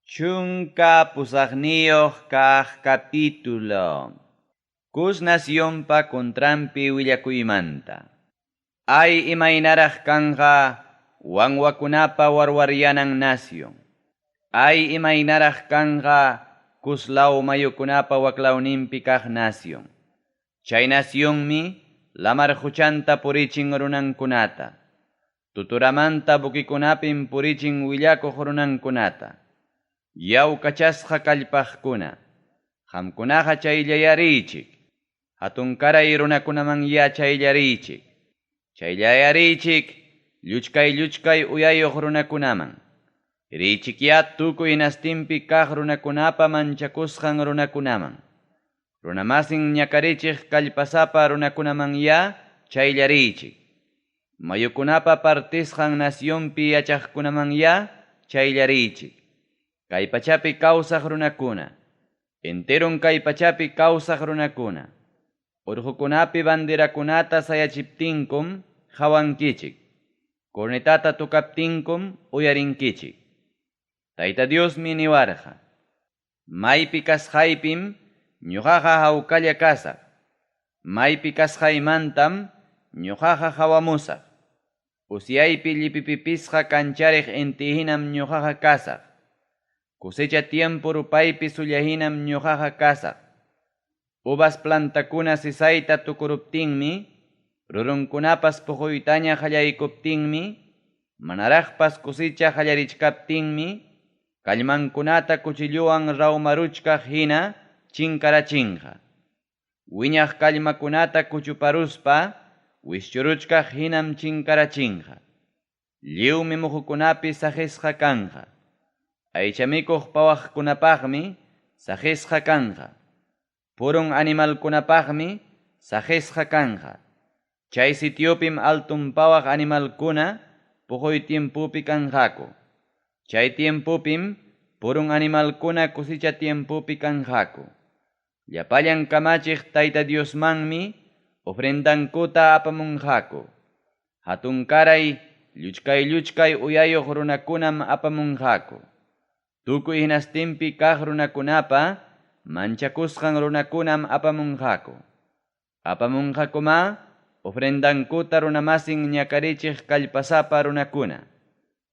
18 kaq capítulo. Cus nacionpa contranpi willakuymanta. Ay imaynaraq kanqa wanwakunapa warwaryanan nación. Ay imaynaraq kanqa Cus law mayukunapa waklawninpi kaq nación. Chay nacionmi lamar quchanta purichin runankunata. Tuturamanta buquikunapim purichin willakuq runankunata. Yaw kachasqa kallpaqkuna. Qamkunaqa chayllayariychik. Hatunkaray runakunamanyá chayllariychik. Chayllayariychik lluchkay lluchkay uyayuq runakunaman. Riychikyá tukuy hinastinpi kaq runakunapa manchakusqan runakunaman. Runamasin ñakarichiq kallpasapa runakunamanyá chayllariychik. Mayukunapa partisqan nacionpi yachaqkunamanyá chayllariychik. Kay pachapi kawsaq runakuna. Enteron kay pachapi kawsaq runakuna. Urqukunapi banderakunata sayachiptinkum qawankichik. Cornetata tukaptinkum uyarinkichik. Tayta Diosmi niwarqa. Maypi kasqaypim ñuqaqa hawkalla kasaq. Maypi kasqaymantam ñuqaqa qawamusaq. Usyaypi llipipipisqa kanchariq inti hinam ñuqaqa kasaq. Cosecha tiempo rupaypi sullahinam ñuqaqa kasaq. Uvas plantakuna sisayta tukuruptinmi, rurunkunapas puquytaña qallaykuptinmi, manaraqpas cosecha qallarichkaptinmi, kallmankunata cuchilluwan rawmaruchkaq hina chinkarachinqa. Wiñaq kallmakunata kuchuparuspa, wischuruchkaq hinam chinkarachinqa. Lliwmi muhukunapi saqisqa kanqa. Aychamikuq pawaqkunapaqmi saqisqa kanqa. Purun animalkunapaqmi saqisqa kanqa. Chay sitiopim altun pawaq animalkuna puquy tiempopi kanqaku. Chay tiempopim purun animalkuna cosecha tiempopi kanqaku. Llapallan kamachiq Tayta Diosmanmi ofrendankuta apamunqaku. Hatunkaray lluchkay lluchkay uyayuq runakunam apamunqaku. Tukuy hinastinpi kaq runakunapa manchakusqan runakunam apamunqaku. Apamunqakuma ofrendankuta runamasin ñakarichiq kallpasapa runakuna.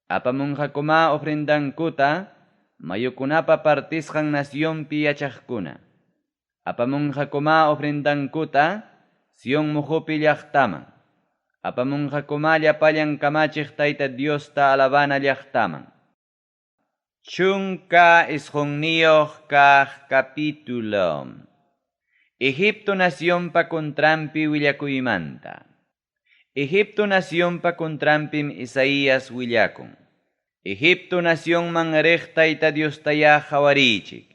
Apamunqakuma ofrendankuta mayukunapa partisqan nacionpi yachaqkuna. Apamunqakuma ofrendankuta Sion muhupi llaqtaman. Apamunqakuma llapallan kamachiq Tayta Diosta alabana llaqtaman. 19 kaq capítulo. Egipto nacionpa contranpi willakuymanta. Egipto nacionpa contranpim Isaías willakun. Egipto nacionman riq Tayta Diostayá qawariychik.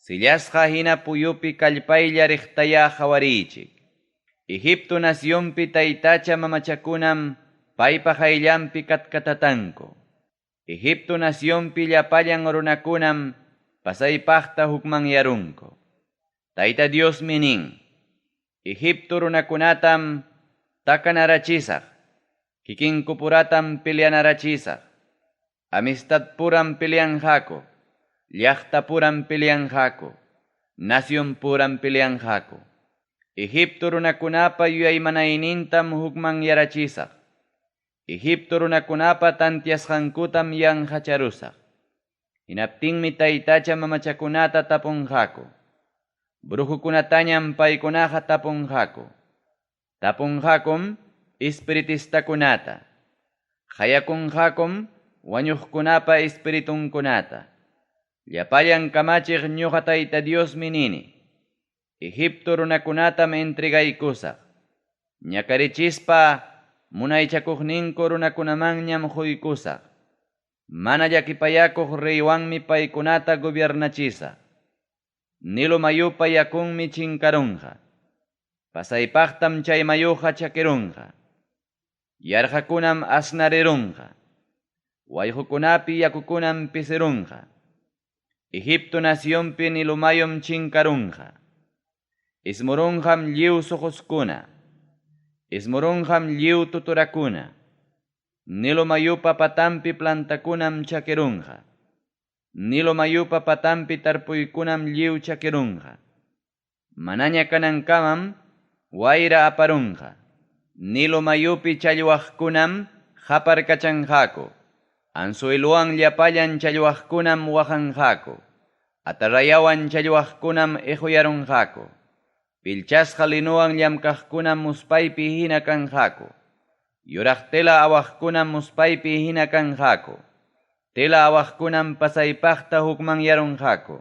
Sillasqa hina puyupi kallpaylla riqtayá qawariychik. Egipto nacionpi taytacha mamachakunam paypa qayllanpi katkatatanku. Egipto nacionpi llapallan runakunam pasaypaqta hukmanyarunku. Tayta Diosmi nin, Egipto runakunatam takanarachisaq, kikinkupuratam peleanarachisaq, amistadpuram peleanqaku, llaqtapuram peleanqaku, nacionpuram peleanqaku. Egipto runakunapa yuyaymanaynintam hukmanyarachisaq. Egipto runakunapa tantiasqankutam yanqacharusaq. Hinaptinmi taytacha mamachakunata tapunqaku. Brujukunatañam paykunaqa tapunqaku. Tapunqakum espiritistakunata. Qayakunqakum wañuqkunapa espiritunkunata. Llapallan kamachiq ñuqa Tayta Diosmi nini. Egipto runakunatam entregaykusaq. Ñakarichispa munaychakuqninku runakunamanñam quykusaq. Mana llakipayakuq reywanmi paykunata gobiernachisaq. Nilo mayupa yakunmi chinkarunqa. Pasaypaqtam chay mayuqa chakirunqa. Yarqakunam asnarirunqa. Wayqukunapi yakukunam pisirunqa. Egipto nacionpi Nilo mayum chinkarunqa. Ismurunqam lliw suquskuna. Ismurunqam lliw tuturakuna. Nilo mayupa patanpi plantakunam chakirunqa. Nilo mayupa patanpi tarpuykunam lliw chakirunqa. Manaña kanankamam wayra aparunqa. Nilo mayupi challwaqkunam qaparkachanqaku. Anzuelowan llapallan challwaqkunam waqanqaku. Atarrayawan challwaqkunam equyarunqaku. Pilchasqa linowan llamkaqkunam muspaypi hina kanqaku. Yuraq tela awaqkunam muspaypi hina kanqaku. Tela awaqkunam pasaypaqta hukmanyarunqaku.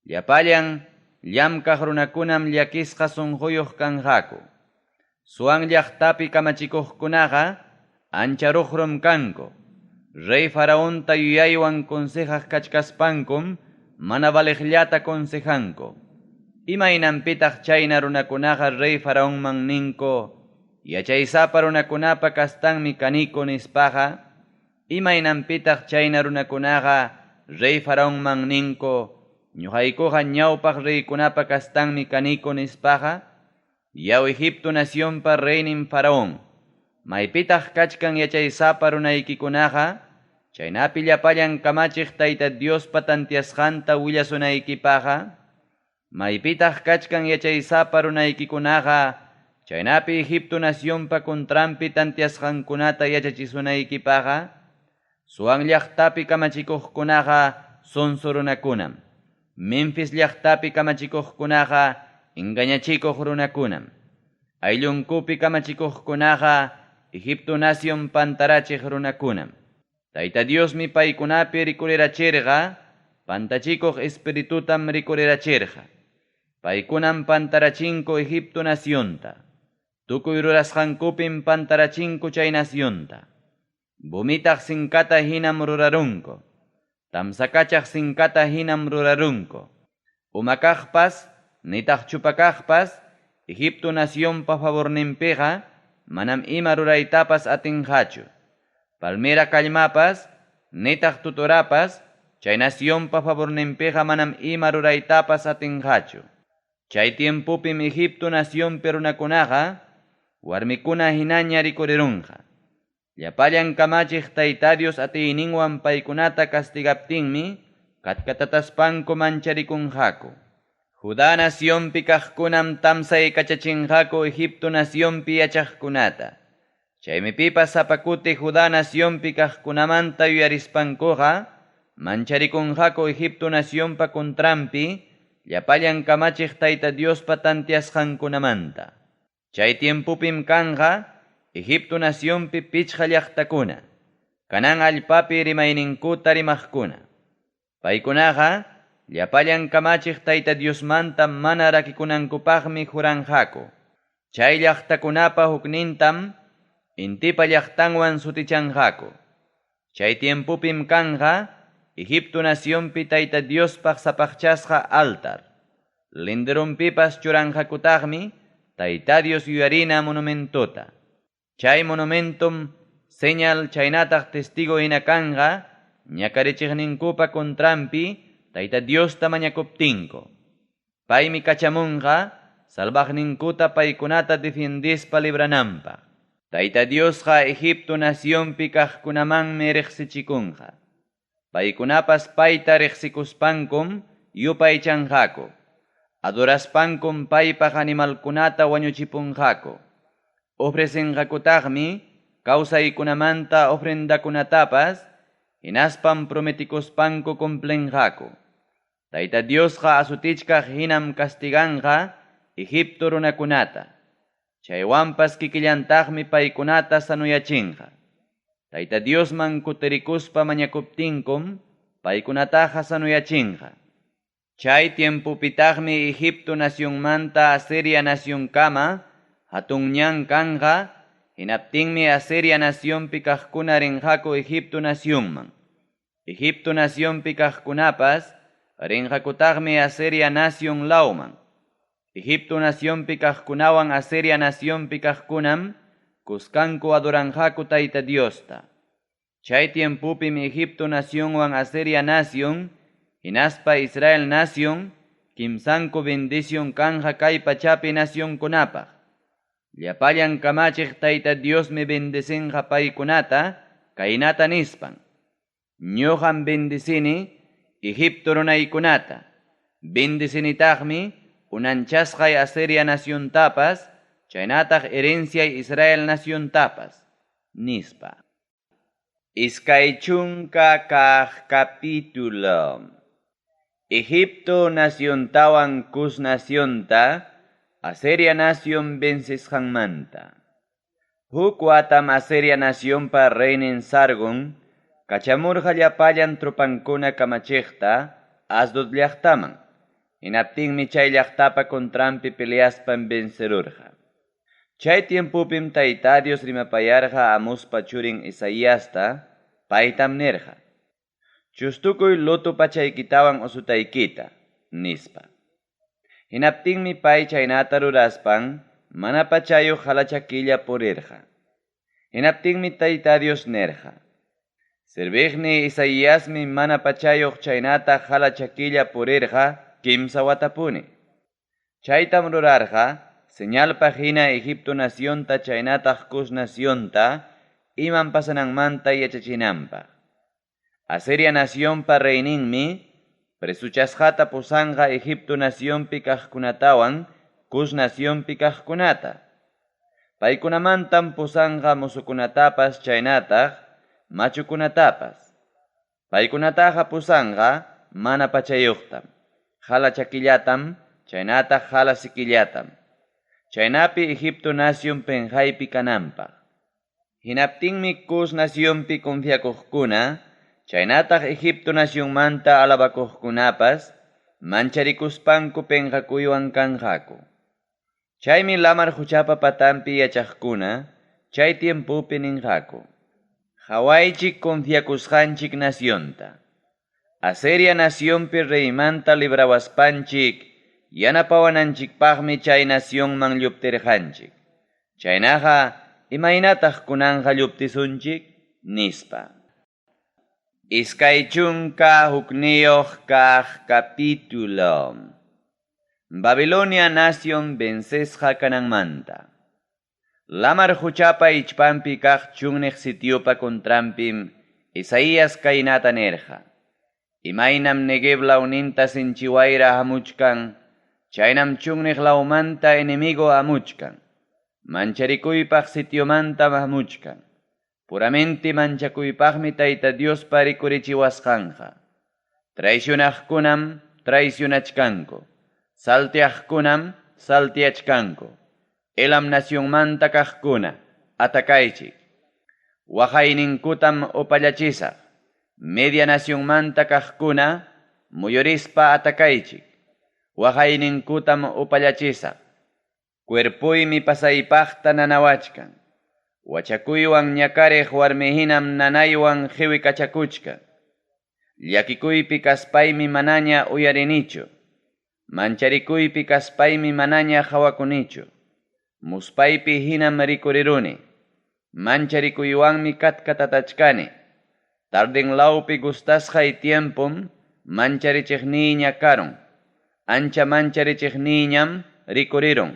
Llapallan llamkaq runakunam llakisqa sunquyuq kanqaku. Zoan llaqtapi kamachikuqkunaqa ancha ruqrum kanku. Rey Faraonta yuyaywan consejaq kachkaspankum mana valeqllata consejanku. Imaynanpitaq chayna runakunaqa rey Faraonman ninku, yachaysapa runakunapa kastanmi kaniku nispaqa? Imaynanpitaq chayna runakunaqa rey Faraonman ninku, ñuqaykuqa ñawpaq reykunapa kastanmi kaniku nispaqa? Yaw Egipto nacionpa reynin Faraón, maypitaq kachkan yachaysapa runaykikunaqa, chaynapi llapallan kamachiq Tayta Diospa tantiasqanta willasunaykipaqqa? Maypitaq kachkan yachaysapa runaykikunaqa, chaynapi Egipto nacionpa contranpi tantiasqankunata yachachisunaykipaqqa? Zoan llaqtapi kamachikuqkunaqa sonso runakunam. Memphis llaqtapi kamachikuqkunaqa engañachikuq runakunam. Ayllunkupi kamachikuqkunaqa Egipto nación pantarachiq runakunam. Tayta Diosmi paykunapi rikurirachirqa, pantachikuq espiritutam rikurirachirqa. Paykunam pantarachinku Egipto nacionta. Tukuy rurasqankupim pantarachinku chay nacionta. Vomitaq sinkata hinam rurarunku. Tamsakachaq sinkata hinam rurarunku. Umakaqpas, nitaq chupakaqpas, Egipto nacionpa favorninpiqa, manam ima ruraytapas atinqachu. Palmera kallmapas, nitaq tuturapas, chay nacionpa favorninpiqa manam ima ruraytapas atinqachu. Chay tiempopim Egipto nacionpi runakunaqa, warmikuna hinaña rikurirunqa. Llapallan kamachiq Tayta Dios atiyninwan paykunata castigaptinmi, katkatataspanku mancharikunqaku. Judá nacionpi kaqkunam tamsay kachachinqaku Egipto nacionpi yachaqkunata. Chaymi pipas sapa kuti Judá nacionpi kaqkunamanta yuyarispankuqa, mancharikunqaku Egipto nacionpa contranpi, llapallan kamachiq Tayta Diospa tantiasqankunamanta. Chay tiempopim kanqa Egipto nacionpi pichqa llaqtakuna, Canaán allpapi rimayninkuta rimaqkuna. Paykunaqa llapallan kamachiq Tayta Diosmanta mana rakikunankupaqmi juranqaku. Chay llaqtakunapa huknintam intipa llaqtanwan sutichanqaku. Chay tiempopim kanqa Egipto nacionpi Tayta Diospaq sapaqchasqa altar. Linderunpipas churanqakutaqmi Tayta Dios yuyarina monumentota. Chay monumentum señal chaynataq testigo hina kanqa ñakarichiqninkupa contranpi Tayta Diosta mañakuptinku. Paymi kachamunqa salvaqninkuta paykunata defiendispa librananpaq. Tayta Diosqa Egipto nacionpi kaqkunamanmi riqsichikunqa. Paykunapas payta riqsikuspankum yupaychanqaku. Adoraspankum paypaq animalkunata wañuchipunqaku. Ofrecenqakutaqmi kawsaykunamanta ofrendakunatapas, hinaspam prometikuspanku cumplinqaku. Tayta Diosqa asutichkaq hinam castiganqa Egipto runakunata. Chaywanpas kikillantaqmi paykunata sanuyachinqa. Tayta Diosman kutirikuspa mañakuptinkum paykunataqa sanuyachinqa. Chay tiempopitaqmi Egipto nacionmanta Asiria nacionkama hatun ñan kanqa, hinaptinmi Asiria nacionpi kaqkuna rinqaku Egipto nacionman. Egipto nacionpi kaqkunapas rinqakutaqmi Asiria nacion lawman. Egipto nacionpi kaqkunawan Asiria nacionpi kaqkunam kuskanku adoranqaku Tayta Diosta. Chay tiempopim Egipto nacionwan Asiria nacion, hinaspa Israel nacion, kimsanku bendición kanja kay pachapi nacionkunapaq. Llapallan kamachiq Tayta Diosmi bendecinqa paykunata, kaynata nispan. Ñuqam bendicini Egipto runaykunata, bendecinitaqmi unanchasqay Asiria naciontapas chaynataq herenciay Israel naciontapas, nispa. 20 kaq capítulo. Egipto naciontawan Cus nacionta Asiria nacion vencesqanmanta. Huk watam Asiria nacionpa reynin Sargon kachamurqa llapallan tropankuna kamachiqta Asdod llaqtaman. Hinaptinmi chay llaqtapa contranpi peleaspan vencerurqa. Chay tiempopim Tayta Dios rimapayarqa Amuspa churin Isaiasta, paytam nirqa: Chustukuy luto pachaykitawan usutaykita, nispa. Hinaptinmi pay chaynata ruraspan mana pachayuq halachakilla purirqa. Hinaptinmi Tayta Dios nirqa: Serviqni Isaiasmi mana pachayuq chaynata halachakilla purirqa kimsa watapuni. Chaytam rurarqa señalpaq hina Egipto nacionta chaynataq Cus nacionta imam pasananmanta yachachinanpaq. Asiria nacionpa reyninmi presuchasqata pusanqa Egipto nacionpi kaqkunatawan Cus nacionpi kaqkunata. Paykunamantam pusanqa musukunatapas chaynataq machukunatapas. Paykunataqa pusanqa mana pachayuqtam, hala chakillatam, chaynataq hala sikillatam. Chaynapi Egipto nacion penqaypi kananpaq. Hinaptinmi Cus nacionpi confiakuqkuna, chaynataq Egipto nacionmanta alabakuqkunapas, mancharikuspanku penqakuywan kanqaku. Chaymi lamar quchapa patanpi yachaqkuna, chay tiempopi ninqaku: Qawaychik confiakusqanchik nacionta. Asiria nacionpi reymanta librawaspanchik, yanapawananchikpaqmi chay nacionman lluptirqanchik. Chaynaqa, imaynataq kunanqa lluptisunchik? Nispa. 21 kaq capítulo. Babilonia nacion vencesqa kananmanta. Lamar quchapa ichpanpi kaq chunniq sitiopa contranpim Isaías kaynata nirqa: Imaynam Negev lawninta sinchi wayra hamuchkan, chaynam chunniq lawmanta enemigo hamuchkan. Mancharikuypaq sitiomantam hamuchkan. Puramente manchakuypaqmi Tayta Diospa rikurichiwasqanqa. Traicionaqkunam traicionachkanku. Salteaqkunam salteachkanku. Elam nacionmanta kaqkuna, atakaychik. Waqayninkutam upallachisaq. Media nacionmanta kaqkuna, muyurispa atakaychik. Waqayninkutam upallachisaq. Cuerpoymi pasaypaqta nanawachkan. Wachakuywan ñakariq warmihinam nanaywan qiwikachakuchkan. Llakikuypi kaspaymi manaña uyarinichu. Mancharikuypi kaspaymi manaña qhawakunichu. Muspaypi hinam rikuriruni. Mancharikuywanmi katkatatachkani. Tarden lawpi gustasqay tiempom mancharichiqniyña karun. Ancha mancharichiqniyñam rikurirun.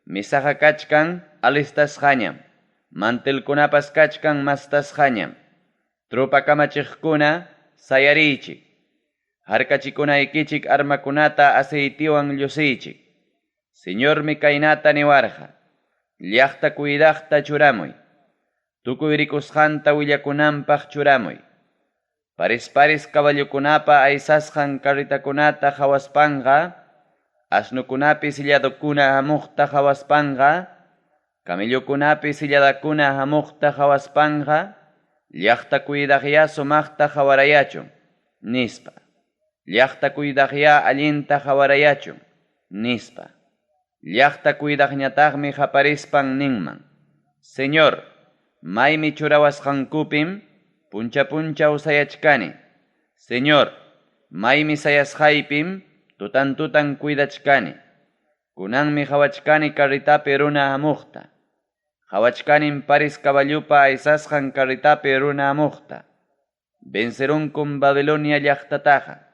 Misaqa kachkan alistasqañam. Mantelkunapas kachkan mastasqañam. Tropa kamachiqkuna sayariychik. Harkachikunaykichik armakunata aceitiwan llusiychik. Señormi kaynata niwarqa: Llaqta cuidaqta churamuy. Tukuy rikusqanta willakunanpaq churamuy. Paris paris caballokunapa aysasqan carretakunata qhawaspanqa, asnukunapi silladukuna hamuqta qhawaspanqa, camellokunapi silladakuna hamuqta qhawaspanqa, llaqta cuidaqya sumaqta qhawarayachun, nispa. Llaqta cuidaqya allinta qhawarayachun, nispa. Llaqta cuidaqñataqmi qaparispan ninman: Señor, maymi churawasqankupim puncha punchaw sayachkani. Señor, maymi sayasqaypim tutan tutan cuidachkani. Kunanmi qhawachkani carretapi runa hamuqta. Qhawachkanim paris caballopa aysasqan carretapi runa hamuqta. Vencerunkum Babilonia llaqtataqa.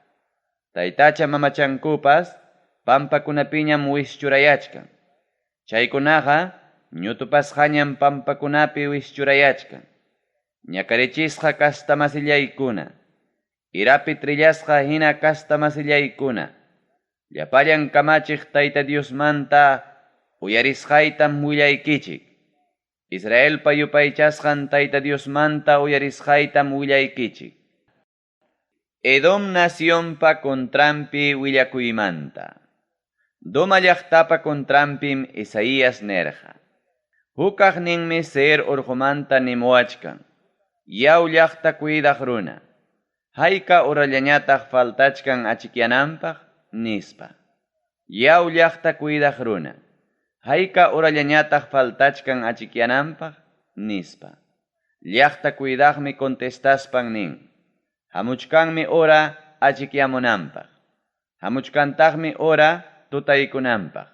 Taytacha mamachankupas pampakunapiñam wischurayachkan. Chaykunaqa ñutupasqañam pampakunapi wischurayachkan. Ñakarichisqa kastamasillaykuna. Irapi trillasqa hina castamasillaykuna, llapallan kamachiq Tayta Diosmanta uyarisqaytam willaykichik. Israelpa yupaychasqan Tayta Diosmanta uyarisqaytam willaykichik. Edom nacionpa contranpi willakuymanta. Duma llaqtapa contranpim Isaías nirqa: Hukaqninmi Seir urqumanta nimuwachkan: Yaw llaqta cuidaq runa, hayka horallañataq faltachkan achikyananpaq, nispa. Yaw llaqta cuidaq runa, hayka horallañataq faltachkan achikyananpaq, nispa. Llaqta cuidaqmi contestaspan nin: Hamuchkanmi hora achikyamunanpaq. Hamuchkantaqmi hora tutaykunanpaq.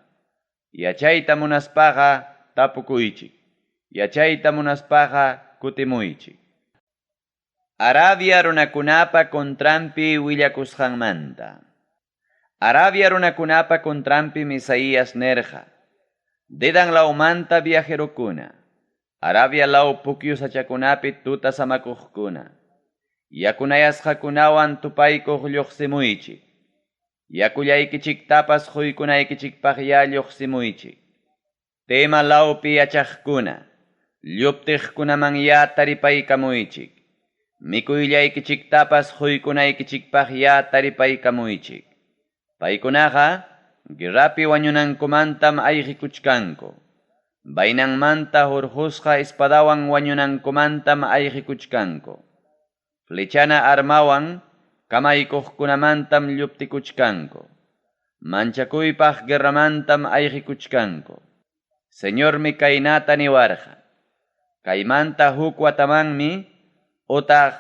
Yachayta munaspaqa tapukuychik. Yachayta munaspaqa kutimuychik. Arabia runakunapa contranpi willakusqanmanta. Arabia runakunapa contranpim Isaías nirqa: Dedan lawmanta viajerokuna, Arabia law pukyu sachakunapi tuta samakuqkuna, yakunayasqakunawan tupaykuq lluqsimuychik. Yakullaykichiktapas quykunaykichikpaqyá lluqsimuychik. Tema lawpi yachaqkuna, lluptiqkunamanyá taripaykamuychik. Mikuyllaykichiktapas quykunaykichikpaqyá taripaykamuychik. Paykunaqa guerrapi wañunankumantam ayqikuchkanku. Vainanmanta hurqusqa espadawan wañunankumantam ayqikuchkanku. Flechana armawan kamaykuqkunamantam lluptikuchkanku. Manchakuypaq guerramantam ayqikuchkanku. Señormi kaynata niwarqa: Kaymanta huk watamanmi utaq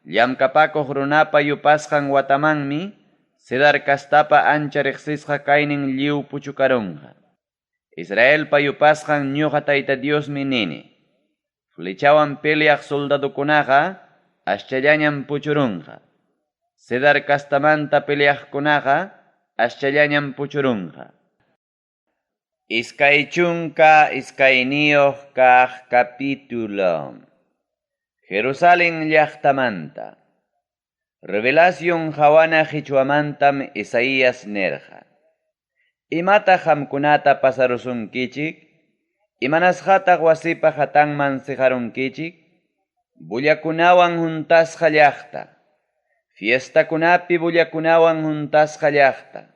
llamkapakuq runapa yupasqan watamanmi Cedar kastapa ancha riqsisqa kaynin lliw puchukarunqa. Israelpa yupasqan ñuqa Tayta Diosmi nini: Flechawan peleaq soldadokunaqa aschallañam puchurunqa. Cedar kastamanta peleaqkunaqa aschallañam puchurunqa. 22 kaq capítulo. Jerusalén llaqtamanta. Revelación hawana qichwamantam Isaías nirqa: Imataq qamkunata pasarusunkichik? Imanasqataq wasipa hatanman siqarunkichik? Bullakunawan huntasqa llaqta. Fiestakunapi bullakunawan huntasqa llaqta.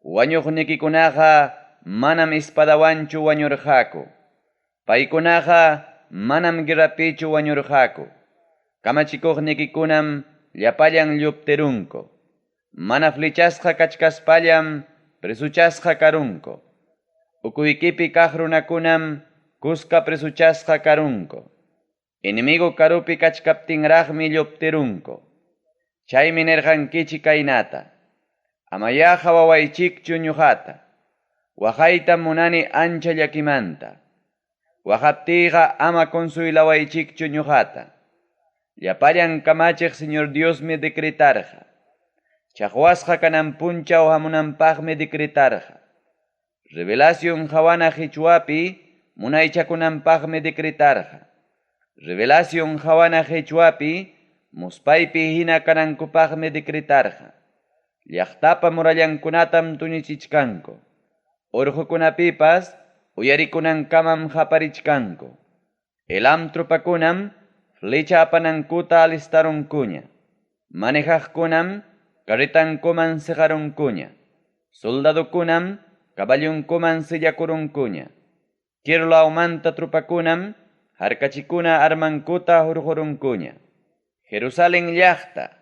Wañuqnikikunaqa manam espadawanchu wañurqaku. Paykunaqa manam guerrapichu wañurqaku. Kamachikuqnikikunam llapallan lluptirunku. Mana flechasqa kachkaspallam presuchasqa karunku. Ukuykipi kaq runakunam kuska presuchasqa karunku. Enemigo karupi kachkaptinraqmi lluptirunku. Chaymi nirqankichik kaynata: Amayá qawawaychikchu ñuqata. Waqaytam munani ancha llakimanta. Waqaptiyqa ama consuelawaychikchu ñuqata. Llapallan kamachiq Señor Diosmi decretarqa. Chaqwasqa kanan punchaw hamunanpaqmi decretarqa. Revelación hawana qichwapi munaychakunanpaqmi decretarqa. Revelación hawana qichwapi muspaypi hina kanankupaqmi decretarqa. Llaqtapa murallankunatam tuñichichkanku. Urqukunapipas uyarikunankamam qaparichkanku. Elam tropakunam flecha apanankuta alistarunkuña. Manejaqkunam carretankuman siqarunkuña. Soldadokunam caballunkuman sillakurunkuña. Kir lawmanta tropakunam harkachikuna armankuta hurqurunkuña. Jerusalén llaqta,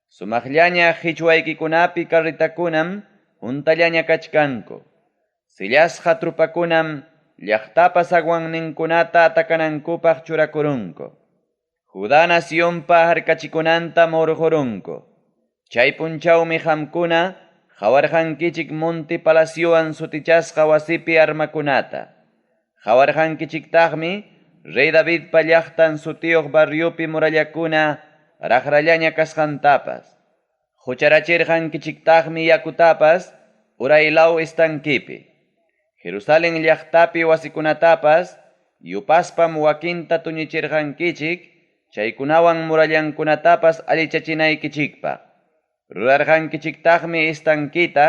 sumaqllaña qichwaykikunapi carretakunam huntallaña kachkanku. Sillasqa tropakunam llaqtapa zaguanninkunata atakanankupaq churakurunku. Judá nacionpa harkachikunantam hurqurunku. Chay punchawmi qamkuna qawarqankichik monte palaciowan sutichasqa wasipi armakunata. Qawarqankichiktaqmi Rey Davidpa llaqtan sutiyuq barriopi murallakuna raqrallaña kasqantapas. Hucharachirqankichiktaqmi yakutapas uraylaw estanquipi. Jerusalén llaqtapi wasikunatapas yupaspam wakinta tuñichirqankichik. chaykunawan murallankunatapas allichachinaykichikpaq. Rurarqankichiktaqmi estanqueta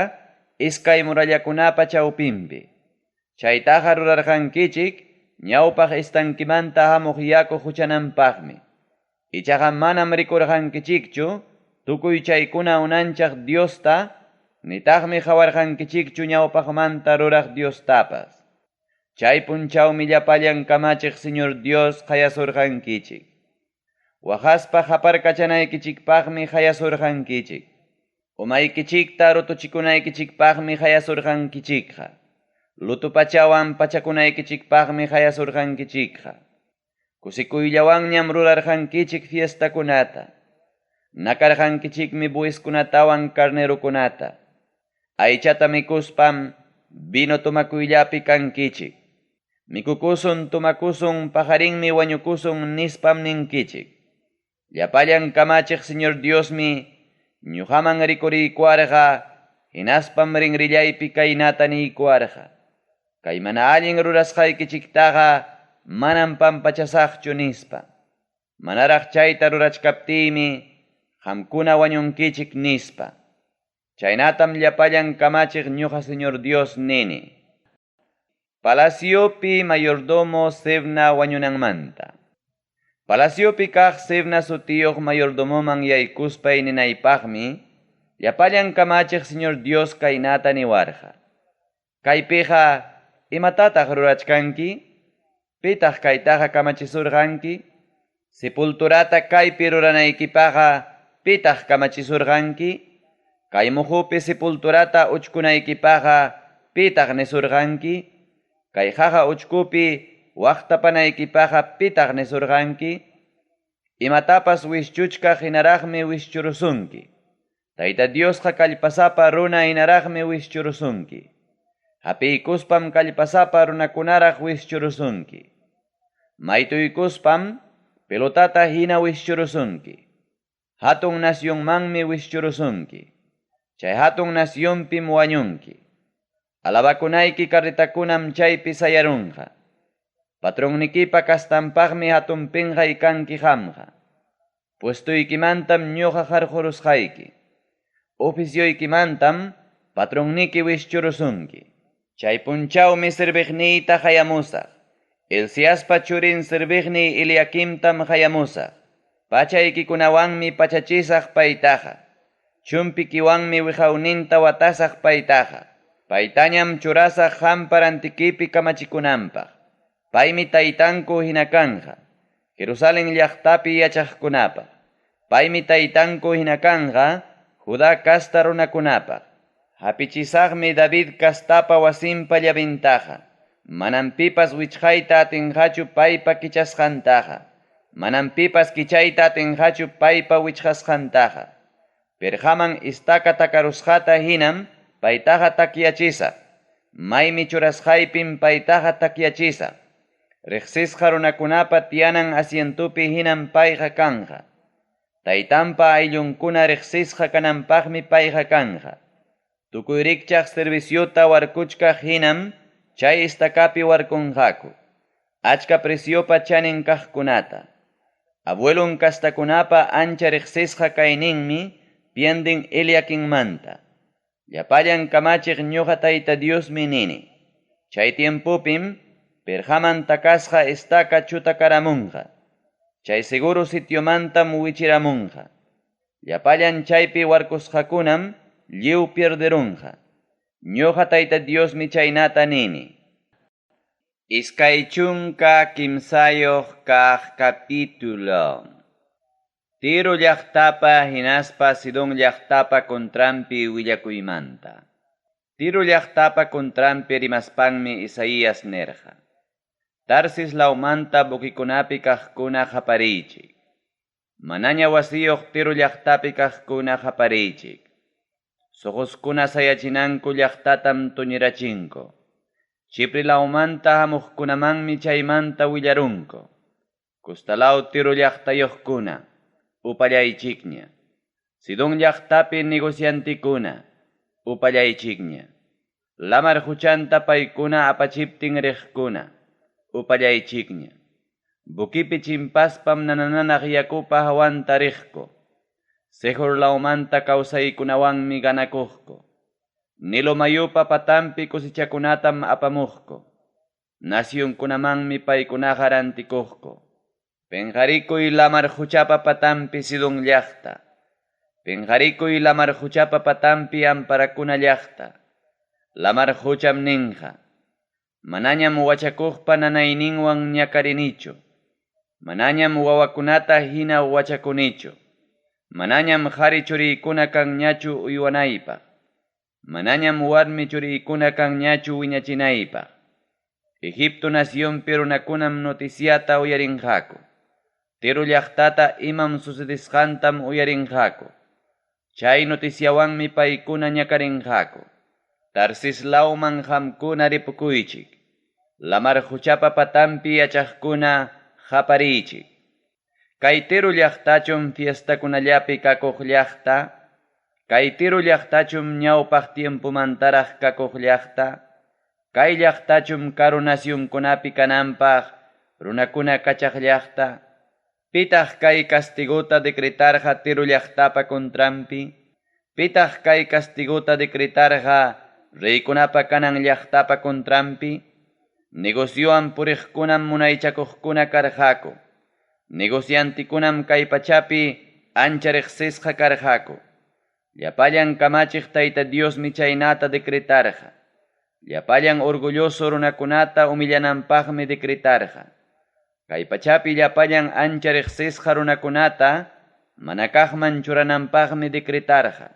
iskay murallakunapa chawpinpi. Chaytaqa rurarqankichik ñawpaq estanquemanta hamuq yaku huchananpaqmi. Ichaqa manam rikurqankichikchu tukuy chaykuna unanchaq Diosta, nitaqmi qawarqankichikchu ñawpaqmanta ruraq Diostapas. Chay punchawmi llapallan kamachiq Señor Dios qayasurqankichik. Waqaspa qaparkachanaykichikpaqmi qayasurqankichik. Umaykichikta rutuchikunaykichikpaqmi qayasurqankichikqa. Luto pachawan pachakunaykichikpaqmi qayasurqankichikqa. Kusikuyllawanñam rurarqankichik fiestakunata. Nakarqankichikmi bueyeskunatawan carnerokunata. Aychata mikuspam vino tomakuyllapi kankichik. Mikukusun tomakusun paqarinmi wañukusun nispam ninkichik. Llapallan kamachiq Señor Diosmi ñuqaman rikuriykuwarqa hinaspam rinrillaypi kaynata niykuwarqa. Kay mana allin rurasqaykichiktaqa manam pampachasaqchu nispa. Manaraq chayta rurachkaptiymi qamkuna wañunkichik nispa. Chaynatam llapallan kamachiq ñuqa Señor Dios nini. Palaciopi mayordomo Sebna wañunanmanta. Palaciopi kaq Sebna sutiyuq mayordomoman yaykuspay ninaypaqmi, llapallan kamachiq Señor Dios kaynata niwarqa. Kaypiqa imatataq rurachkanki? Pitaq kaytaqa kamachisurqanki? Sepulturata kaypi ruranaykipaqa pitaq kamachisurqanki? Kay muhupi sepulturata uchkunaykipaqa pitaq nisurqanki? Kay qaqa uchkupi waqtapanaykipaqa pitaq nisurqanki? Imatapas wischuchkaq hinaraqmi wischurusunki. Tayta Diosqa kallpasapa runa hinaraqmi wischurusunki. Hapiykuspam kallpasapa runakunaraq wischurusunki. Maytuykuspam pelotata hina wischurusunki. Hatun nacionmanmi wischurusunki. Chay hatun nacionpim wañunki. Alabakunayki carretakunam chaypi sayarunqa. Patronnikipa kastanpaqmi hatun pinqay kanki qamqa. Puestuykimantam ñuqa qarqurusqayki. Oficioykimantam patronniki wischurusunki. Chay punchawmi serviqniyta qayamusaq. Hilciaspa churin serviqniy Eliaquimtam qayamusaq. Pachaykikunawanmi pachachisaq paytaqa. Chumpikiwanmi wiqawninta watasaq paytaqa. Paytañam churasaq qampa rantikipi kamachikunanpaq. Paymi taytanku hina kanqa. Jerusalén llaqtapi yachaqkunapaq. Paymi taytanku hina kanqa Judá casta runakunapaq. Hapichisaqmi David castapa wasinpa llavintaqa. Manam pipas wichqayta atinqachu paypa kichasqantaqa. Manam pipas kichayta atinqachu paypa wichqasqantaqa. Pirqaman estaca takarusqata hinam paytaqa takyachisaq. Maymi churasqaypim paytaqa takyachisaq. Riqsisqa runakunapa tiyanan asientopi hinam payqa kanqa. Taytanpa ayllunkuna riqsisqa kananpaqmi payqa kanqa. Tukuy rikchaq serviciota warkuchkaq hinam chay estacapi warkunqaku. Achka preciopa chanin kaqkunata. Abuelon kastakunapa ancha riqsisqa kayninmi pienden Eliaquinmanta. Llapallan kamachiq ñuqa Tayta Diosmi nini. Chay tiempopim pirqaman takasqa estaca chutakaramunqa. Chay seguro sitiomantam wichiramunqa. Llapallan chaypi warkusqakunam lliw pierderunqa. Ñuqa Tayta Diosmi chaynata nini. 23 kaq capítulo. Tiro llaqtapa hinaspa Sidón llaqtapa contranpi willakuymanta. Tiro llaqtapa contranpi rimaspanmi Isaías nirqa. Tarsis lawmanta buquekunapi kaqkuna qapariychik. Manaña wasiyuq Tiro llaqtapi kaqkuna qapariychik. Suquskuna sayachinanku llaqtatam tuñirachinku. Chipre lawmanta hamuqkunamanmi chaymanta willarunku. Kustalaw Tiro llaqtayuqkuna, upallaychikña. Sidón llaqtapi negociantikuna, upallaychikña. Lamar huchanta paykuna apachiptin riqkuna, upallaychikña. Buquipi chimpaspam nana-nanaq yakupa hawanta riqku. Sehor lawmanta kawsaykunawanmi ganakuqku. Nilo mayupa patanpi cosechakunatam apamuqku. Nacionkunamanmi paykunaqa rantikuqku. Penqarikuy lamar quchapa patanpi Sidón llaqta. Penqarikuy lamar quchapa patanpi amparakuna llaqta. Lamar qucham ninqa: Manañam wachakuqpa nanayninwan ñakarinichu. Manañam wawakunata hina wachakunichu. Manañam qari churiykuna kanñachu uywanaypaq. Manañam warmi churiykuna kanñachu wiñachinaypaq. Egipto nacionpi runakunam noticiata uyarinqaku. Tiro llaqtata imam sucedesqantam uyarinqaku. Chay noticiawanmi paykuna ñakarinqaku. Tarsis lawman qamkuna ripukuychik. Lamar quchapa patanpi yachaqkuna qapariychik. Kay Tiro llaqtachum fiestakunallapi kakuq llaqta? Kay Tiro llaqtachum ñawpaq tiempomantaraq kakuq llaqta? Kay llaqtachum karu nacionkunapi kananpaq runakuna kachaq llaqta? Pitaq kay castigota decretarqa Tiro llaqtapa contranpi? Pitaq kay castigota decretarqa reykunapa kanan llaqtapa contranpi? Negociowan puriqkunam munaychakuqkuna karqaku. Negociantikunam kay pachapi ancha riqsisqa karqaku. Llapallan kamachiq Tayta Diosmi chaynata decretarqa. Llapallan orgulloso runakunata humillananpaqmi decretarqa. Kay pachapi llapallan ancha riqsisqa runakunata manakaqman churananpaqmi decretarqa.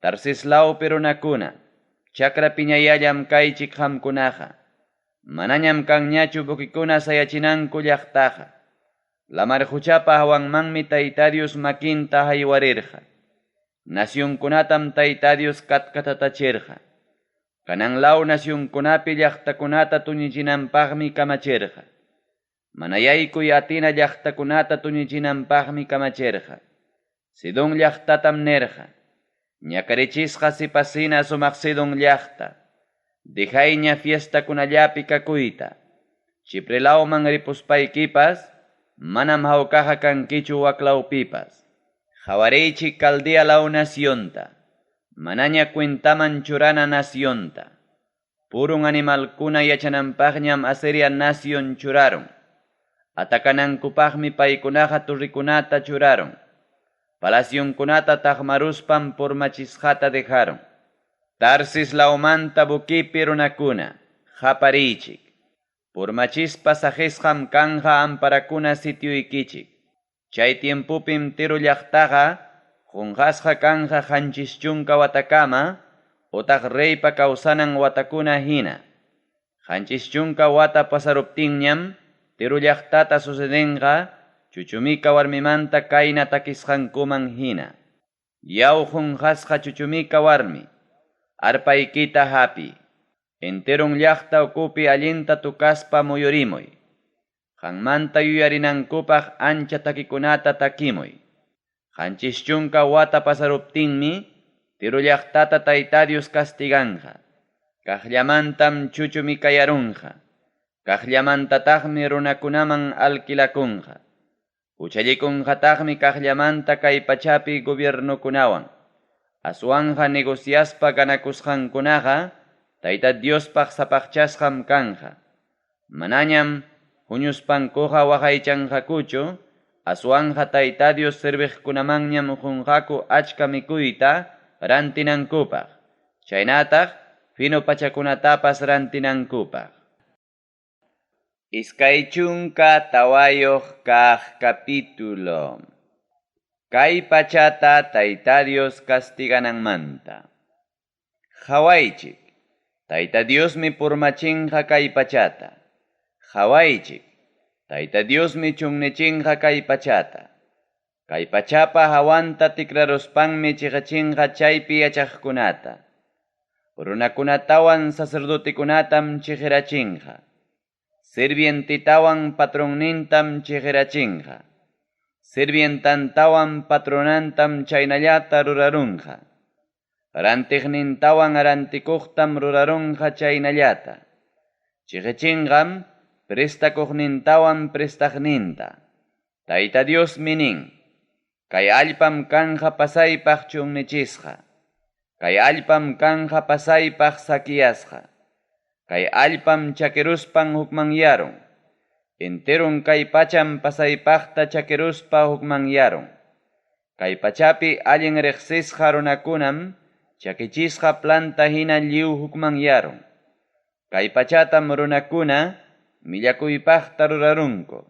Tarsis lawpi runakuna, chakra piñayallam kaychik qamkunaqa. Manañam kanñachu buquikuna sayachinanku llaqtaqa. Lamar quchapa hawanmanmi Tayta Dios makinta haywarirqa. Nacionkunatam Tayta Dios katkatatachirqa. Kanan law nacionkunapi llaqtakunata tuñichinanpaqmi kamachirqa. Mana yaykuy atina llaqtakunata tuñichinanpaqmi kamachirqa. Sidón llaqtatam nirqa: Ñakarichisqa sipasina sumaq Sidón llaqta. Dejayña fiestakunallapi kakuyta. Chipre lawman ripuspaykipas, manam hawkaqa kankichu waklawpipas. Qawariychik Caldea law nacionta, manaña cuentaman churana nacionta. Purun animalkuna yachananpaqñam Asiria nacion churarun. Atacanankupaqmi paykunaqa torrekunata churarun. Palacionkunata taqmaruspam purmachisqata dejaron. Tarsis lawmanta buquipi runakuna, qapariychik. Purmachispa saqisqam kanqa amparakuna sitioykichik. Chay tiempopim Tiro llaqtaqa qunqasqa kanqa 70 watakama, utaq reypa kawsanan watakuna hina. 70 wata pasaruptinñam Tiro llaqtata sucedenqa chuchumika warmimanta kayna takisqankuman hina. Yaw qunqasqa chuchumika warmi, arpaykita hapiy. Enteron llaqta ukupi allinta tukaspa muyurimuy. Qanmanta yuyarinankupaq ancha takikunata takimuy. 70 wata pasaruptinmi Tiro llaqtata Tayta Dios castiganqa. Kaqllamantam chuchumikayarunqa. Kaqllamantataqmi runakunaman alquilakunqa. Huchallikunqataqmi kaqllamanta kay pachapi gobiernokunawan. Aswanqa negociaspa ganakusqankunaqa Tayta Diospaq sapaqchasqam kanqa. Manañam huñuspankuqa waqaychanqakuchu, aswanqa Tayta Dios serviqkunamanñam qunqaku achka mikuyta rantinankupaq, chaynataq fino pachakunatapas rantinankupaq. 24 kaq capítulo. Kay pachata Tayta Dios castigananmanta. Qawaychik, Tayta Diosmi purmachinqa kay pachata. Qawaychik, Tayta Diosmi chunnichinqa kay pachata. Kay pachapa hawanta tikraruspanmi chiqachinqa chaypi yachaqkunata. Runakunatawan sacerdotekunatam chiqirachinqa. Sirvientitawan patronnintam chiqirachinqa. Sirvientantawan patronantam chaynallata rurarunqa. Rantiqnintawan rantikuqtam rurarunqa chaynallata. Chiqichinqam prestakuqnintawan prestaqninta. Tayta Diosmi nin, Kay allpam kanqa pasaypaq chunnichisqa. Kay allpam kanqa pasaypaq saqueasqa. Kay allpam chakiruspan hukmanyarun. Enteron kay pacham pasaypaqta chakiruspa hukmanyarun. Kay pachapi allin reqsisqa runakunam chakichisqa planta hina lliw hukmanyarun. Kay pachatam runakuna millakuypaqta rurarunku.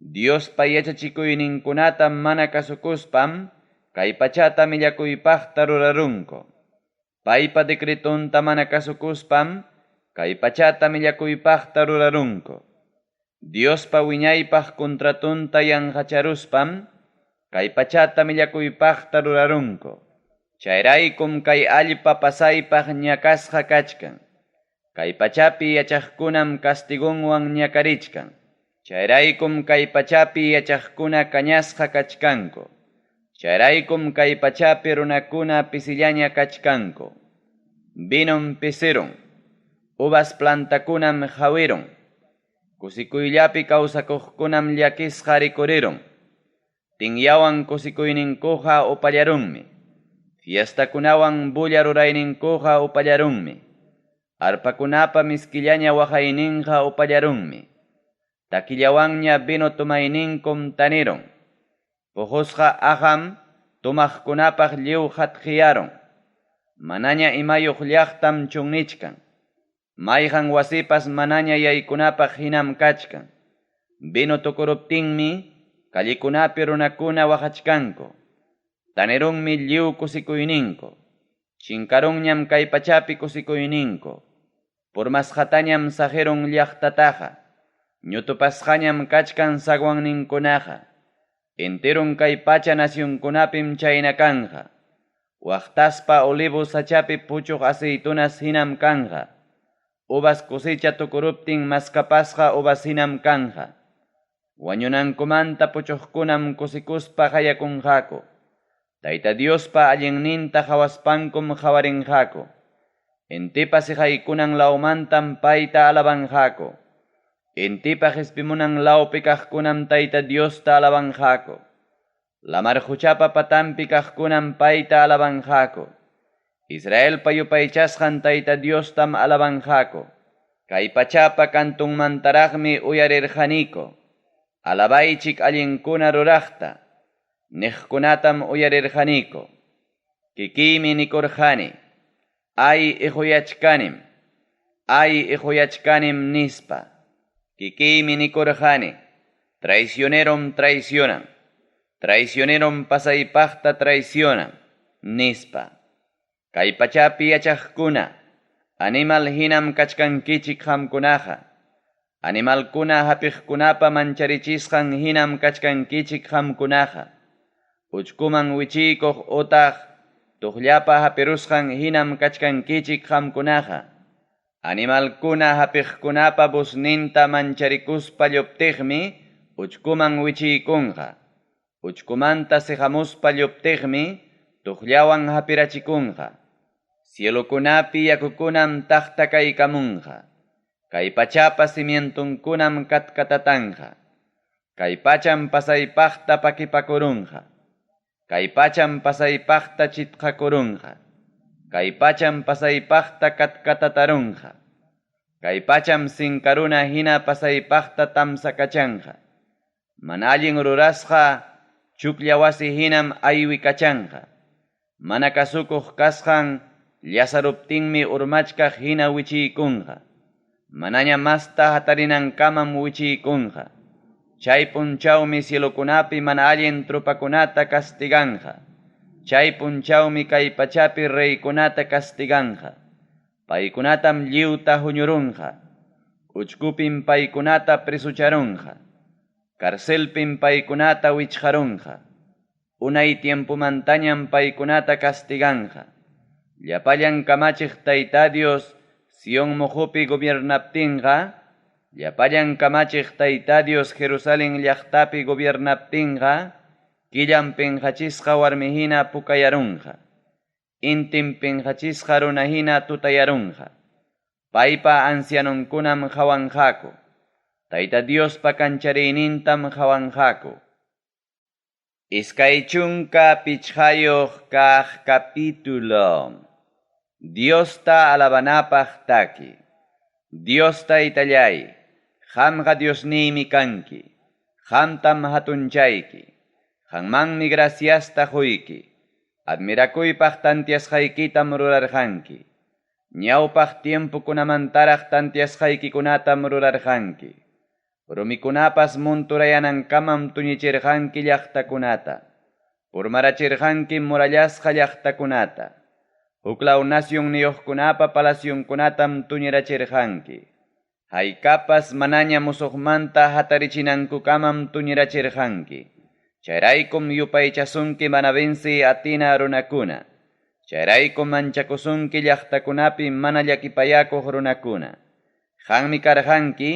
Diospa yachachikuyninkunata mana kasukuspam kay pachata millakuypaqta rurarunku. Paypa decretonta mana kasukuspam kay pachata millakuypaqta rurarunku. Diospa wiñaypaq contratonta yanqacharuspam kay pachata millakuypaqta rurarunku. Chayraykum kay allpa pasaypaq ñakasqa kachkan. Kay pachapi yachaqkunam castigonwan ñakarichkan. Chayraykum kay pachapi yachaqkuna kañasqa kachkanku. Chayraykum kay pachapi runakuna pisillaña kachkanku. Vinom pisirun. Uvas plantakunam hawirun. Kusikuyllapi kawsakuqkunam llakisqa rikurirun. Tinyawan kusikuyninkuqa upallarunmi. Fiestakunawan bulla rurayninkuqa upallarunmi. Arpakunapa miskillaña waqayninqa upallarunmi. Takillawanña vino tomayninkum tanirun. Puqusqa aqam tomaqkunapaq lliw hatqiyarun. Manaña imayuq llaqtam chunnichkan. Mayqan wasipas manaña yaykunapaq hinam kachkan. Vino tukuruptinmi callekunapi runakuna waqachkanku. Tanirunmi lliw kusikuyninku. Chinkarunñam kay pachapi kusikuyninku. Purmasqatañam saqirun llaqtataqa. Ñutupasqañam kachkan zaguanninkunaqa. Enteron kay pacha nacionkunapim chayna kanja. Waqtaspa olivo sachapi puchuq aceitunas hinam kanja. Uvas cosecha tukuruptin maskapasqa uvas hinam kanja. Wañunankumanta puchuqkunam kusikuspa qayakunqaku. Tayta Diospa allinninta qhawaspankum qhawarinqaku. Intipa siqaykunan lawmantam payta alabanqaku. Intipa qispimunan lawpi kaqkunam Tayta Diosta alabanqaku. Lamar quchapa patanpi kaqkunam payta alabanqaku. Israelpa yupaychasqan Tayta Diostam alabanqaku. Kay pachapa kantunmantaraqmi uyarirqaniku. Alabaychik allinkuna ruraqta. Niqkunatam uyarirqaniku. Kikiymi nikurqani. Ay iquyachkanim. Ay iquyachkanim nispa. Kikiymi nikurqani. Traicionerom traicionan. Traicionerom pasaypaqta traicionan. Nispa. Kay pachapi yachaqkuna. Animal hinam kachkankichik qamkunaqa. Animalkuna hapiqkunapa mancharichisqan hinam kachkankichik qamkunaqa. Uchkuman wichiykuq utaq tuqllapa hapirusqan hinam kachkankichik qamkunaqa. Animalkuna hapiqkunapa vozninta mancharikuspa lluptiqmi uchkuman wichiykunqa. Uchkumanta siqamuspa lluptiqmi tuqllawan hapirachikunqa. Cielokunapi yakukunam taqtakaykamunqa. Kay pachapa cimientunkunam katkatatanqa. Kay pacham pasaypaqta pakipakurunqa. Kay pacham pasaypaqta chitqakurunqa. Kay pacham pasaypaqta katkatatarunqa. Kay pacham sinkaruna hina pasaypaqta tamsakachanqa. Mana allin rurasqa chuklla wasi hinam aywikachanqa. Mana kasukuq kasqan llasaruptinmi urmachkaq hina wichiykunqa. Manaña masta hatarinankamam wichiykunqa. Chay punchawmi cielokunapi mana allin tropakunata castiganqa. Chay punchawmi kay pachapi reykunata castiganqa. Paykunatam lliwta huñurunqa. Uchkupim paykunata presucharunqa. Carcelpim paykunata wichqarunqa. Unay tiempomantañam paykunata castiganqa. Llapallan kamachiq Tayta Dios Sion muqupi gobiernaptinqa, llapallan kamachiq Tayta Dios Jerusalén llaqtapi gobiernaptinqa, killam pinqachisqa warmihina pukayarunqa. Intim pinqachisqa runahina tutayarunqa. Paypa ancianunkunam qawanqaku. Tayta Diospa kanchariynintam qawanqaku. 25 kaq capítulo. Diosta alabanapaq taki. Dios Taytallay, qamqa Diosniymi kanki. Qamtam hatunchayki. Qanmanmi graciasta quyki. Admirakuypaq tantiasqaykitam rurarqanki. Ñawpaq tiempokunamantaraq tantiasqaykikunatam rurarqanki. Rumikunapas munturayanankamam tuñichirqanki llaqtakunata. Purmarachirqanki murallasqa llaqtakunata. Huklaw nacionniyuqkunapa palacionkunatam tuñirachirqanki. Haykapas manaña musuqmanta hatarichinankukamam tuñirachirqanki. Chayraykum yupaychasunki mana venciy atina runakuna. Chayraykum manchakusunki llaqtakunapi mana llakipayakuq runakuna. Qanmi karqanki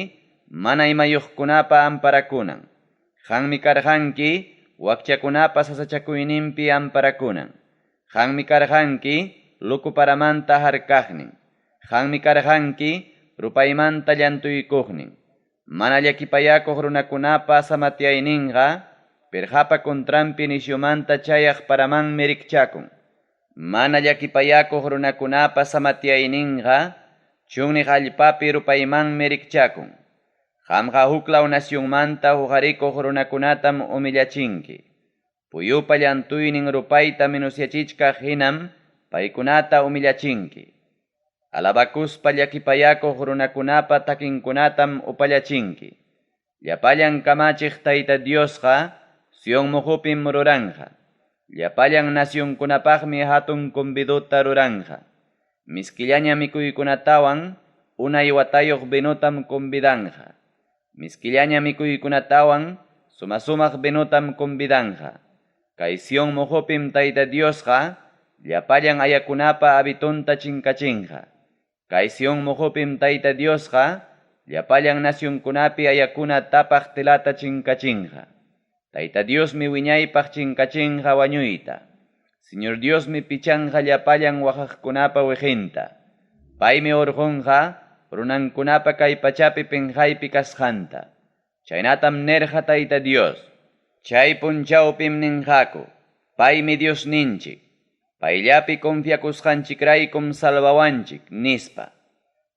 mana imayuqkunapa amparakunan. Qanmi karqanki wakchakunapa sasachakuyninpi amparakunan. Qanmi karqanki lukuparamanta harkaqnin. Qanmi karqanki rupaymanta llantuykuqnin. Mana llakipayakuq runakunapa samatyayninqa pirqapa contranpi nisyumanta chayaq paramanmi rikchakun. Mana llakipayakuq runakunapa samatyayninqa chunniq allpapi rupaymanmi rikchakun. Qamqa huklaw nacionmanta huqarikuq runakunatam humillachinki. Puyupa llantuynin rupayta menosyachichkaq hinam paykunata humillachinki. Alabakuspa llakipayakuq runakunapa takinkunatam upallachinki. Llapallan kamachiq Tayta Diosqa Sion muqupim ruranqa. Llapallan nacionkunapaqmi hatun convidota ruranqa. Miskillaña mikuykunatawan unay watayuq vinotam convidanqa. Miskillaña mikuykunatawan suma-sumaq vinotam convidanqa. Kay Sion muqupim Tayta Diosqa llapallan ayakunapa habitonta chinkachinqa. Kay Sion muqupim Tayta Diosqa llapallan nacionkunapi ayakuna tapaq telata chinkachinqa. Tayta Diosmi wiñaypaq chinkachinqa wañuyta. Señor Diosmi pichanqa llapallan waqaqkunapa wiqinta. Paymi urqunqa runankunapa kay pachapi pinqaypi kasqanta. Chaynatam nirqa Tayta Dios. Chay punchawpim ninqaku, paymi Diosninchik. Payllapi confiakusqanchikraykum salvawanchik, nispa.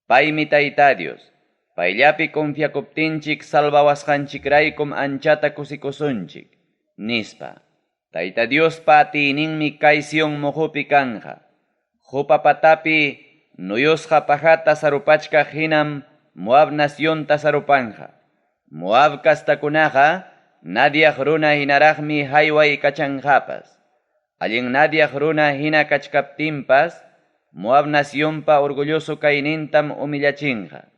Paymi Tayta Dios. Payllapi confiakuptinchik salvawasqanchikraykum anchata kusikusunchik, nispa. Tayta Diospa atiyninmi kay Sion muqupi kanqa. Qupa patapi nuyusqa pajata sarupachkaq hinam Moab nacionta sarupanqa. Moab kastakunaqa nadiaq runa hinaraqmi hayway kachanqapas. Allin nadiaq runa hina kachkaptinpas Moab nacionpa orgulloso kaynintam humillachinqa.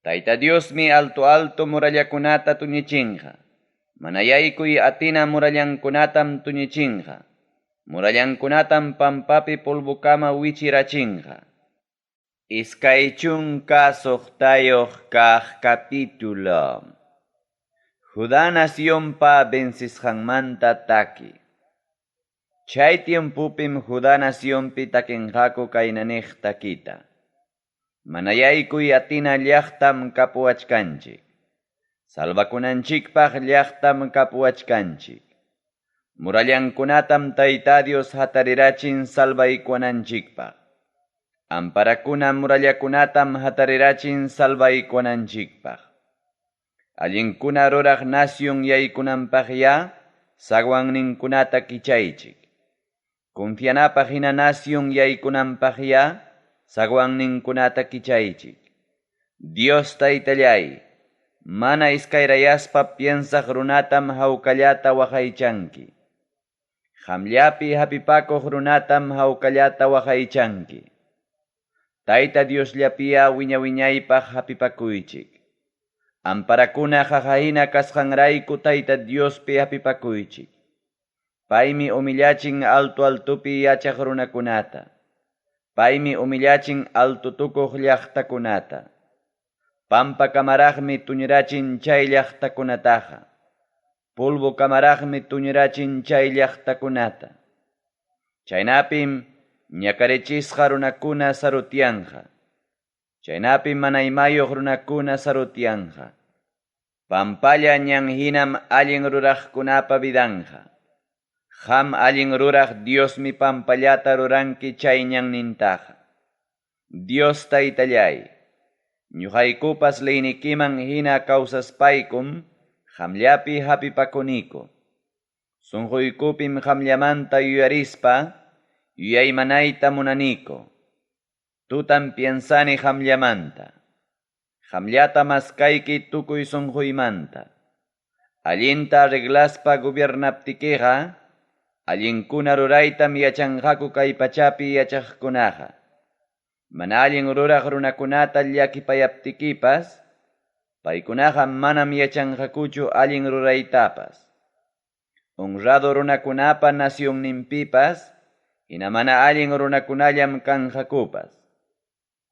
Tayta Diosmi alto alto murallakunata tuñichinqa. Mana yaykuy atina murallankunatam tuñichinqa. Murallankunatam pampapi polvokama wichirachinqa. 26 kaq capítulo. Judá nacionpa vencisqanmanta taki. Chay tiempopim Judá nacionpi takinqaku kaynaniq takita. Mana yaykuy atina llaqtam kapuwachkanchik. Salvakunanchikpaq llaqtam kapuwachkanchik. Murallankunatam Tayta Dios hatarirachin salvaykuwananchikpaq. Amparakuna murallakunatam hatarirachin salvaykuwananchikpaq. Allinkuna ruraq nación yaykunanpaqya sagwanninkunata kichaychik. Confianapaq hina nación yaykunanpaqya sagwanninkunata kichaychik. Dios Taytallay, mana iskayrayaspa piensaq runatam hawkallata waqaychanki. Qamllapi hapipakuq runatam hawkallata waqaychanki. Tayta Diosllapiya wiña-wiñaypaq hapipakuychik. Amparakuna qaqahina kasqanrayku Tayta Diospi hapipakuychik. Paymi humillachin alto altopi yachaq runakunata. Paymi humillachin alto tukuq llaqtakunata. Pampa kamaraqmi tuñirachin chay llaqtakunataqa. Polvo kamaraqmi tuñirachin chay llaqtakunata. Chaynapim ñakarichisqa runakuna sarutyanqa. Chaynapim mana imayuq runakuna sarutyanqa. Pampalla ñan hinam allin ruraqkunapa vidanqa. Qam allin ruraq Diosmi pampallata ruranki chay ñannintaqa. Dios Taytalláy, ñuqaykupas leynikiman hina kawsaspaykum qamllapi hapipakuniku. Sunquykupim qamllamanta yuyarispa yuyaymanayta munaniku. Tutam piensani qamllamanta. Qamllata maskayki tukuy sunquymanta. Allinta arreglaspa gobiernaptikiqa, allinkuna ruraytam yachanqaku kay pachapi yachaqkunaqa. Mana allin ruraq runakunata llakipayaptikipas, paykunaqa manam yachanqakuchu allin ruraytapas. Honrado runakunapa nacionninpipas, hina mana allin runakunallam kanqakupas.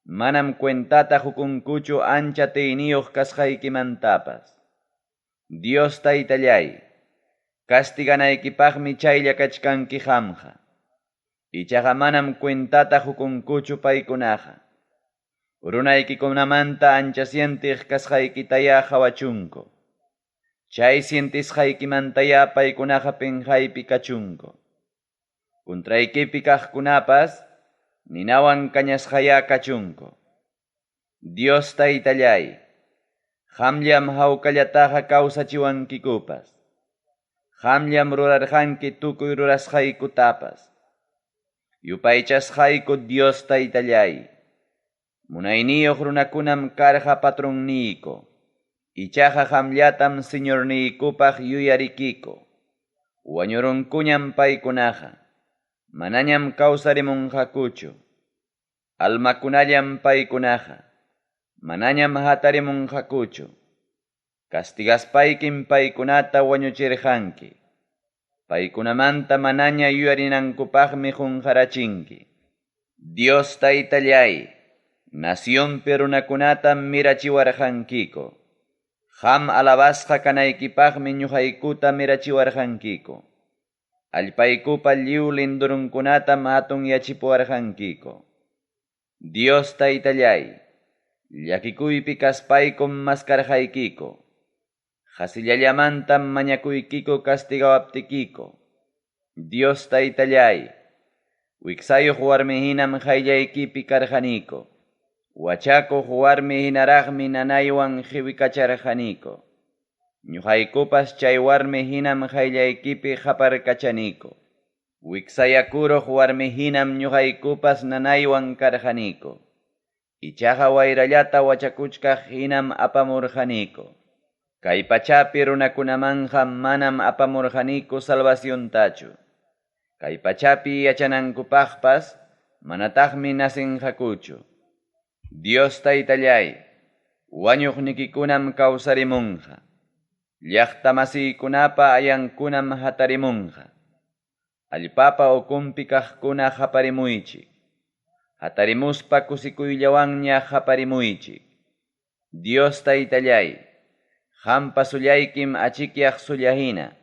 Manam cuentata qukunkuchu ancha atiyniyuq kasqaykimantapas. Dios Taytalláy, castiganaykipaqmi chaylla kachkanki qamqa. Ichaqa manam cuentata qukunkuchu paykunaqa. Runaykikunamanta ancha sientiq kasqaykitayá qawachunku. Chay sientisqaykimantayá paykunaqa penqaypi kachunku. Contraykipi kaqkunapas ninawan kañasqayá kachunku. Dios Taytalláy, qamllam hawkallataqa kawsachiwankikupas. Qamllam rurarqanki tukuy rurasqaykutapas. Yupaychasqayku Dios Taytalláy, munayniyuq runakunam karqa patronniyku. Ichaqa qamllatam Señorniykupaq yuyarikiku. Wañurunkuñam paykunaqa. Manañam kawsarimunqakuchu. Almakunallam paykunaqa. Manañam hatarimunqakuchu. Castigaspaykim paykunata wañuchirqanki. Paykunamanta manaña yuyarinankupaqmi qunqarachinki. Dios Taytalláy, nacionpi runakunatam mirachiwarqankiku. Qam alabasqa kanaykipaqmi ñuqaykuta mirachiwarqankiku. Allpaykupa lliw lindurunkunatam hatunyachipuwarqankiku. Dios Taytalláy, llakikuypi kaspaykum maskarqaykiku. Qasillallamantam mañakuykiku castigawaptikiku. Dios Taytalláy, wiksayuq warmi hinam qayllaykipi karqaniku. Wachakuq warmi hinaraqmi nanaywan qiwikacharqaniku. Ñuqaykupas chay warmi hinam qayllaykipi qaparkachaniku. Wiksayakuruq warmi hinam ñuqaykupas nanaywan karqaniku. Ichaqa wayrallata wachakuchkaq hinam apamurqaniku. Kay pachapi runakunamanqa manam apamurqaniku salvaciontachu. Kay pachapi yachanankupaqpas manataqmi nacinqakuchu. Dios Taytalláy, wañuqnikikunam kawsarimunqa. Llaqta masiykunapa ayankunam hatarimunqa. Allpapa ukunpi kaqkuna qaparimuychik. Hatarimuspa kusikuyllawanña qaparimuychik. Dios Taytalláy, qampa sullaykim achikyaq sulla hina.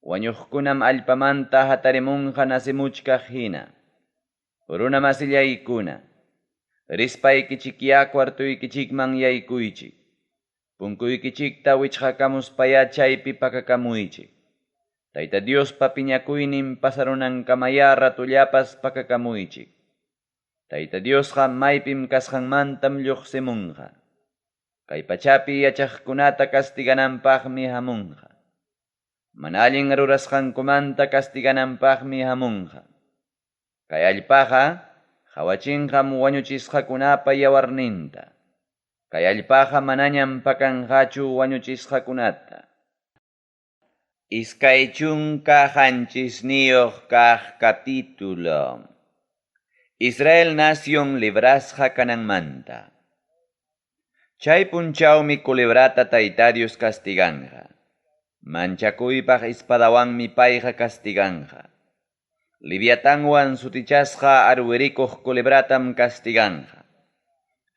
Wañuqkunam allpamanta hatarimunqa nacimuchkaq hina. Runa masillaykuna, rispaykichikyá cuartoykichikman yaykuychik. Punkuykichikta wichqakamuspayá chaypi pakakamuychik. Tayta Diospa piñakuynin pasarunankamayá ratullapas pakakamuychik. Tayta Diosqa maypim kasqanmantam lluqsimunqa. Kay pachapi yachaqkunata castigananpaqmi hamunqa. Mana allin rurasqankumanta castigananpaqmi hamunqa. Kay allpaqa qawachinqam wañuchisqakunapa yawarninta. Kay allpaqa manañam pakanqachu wañuchisqakunata. 27 kaq capítulo. Israel nación librasqa kananmanta. Chay punchawmi culebrata Tayta Dios castiganqa. Manchakuypaq espadawanmi payqa castiganqa. Liviatanwan sutichasqa arwirikuq culebratam castiganqa.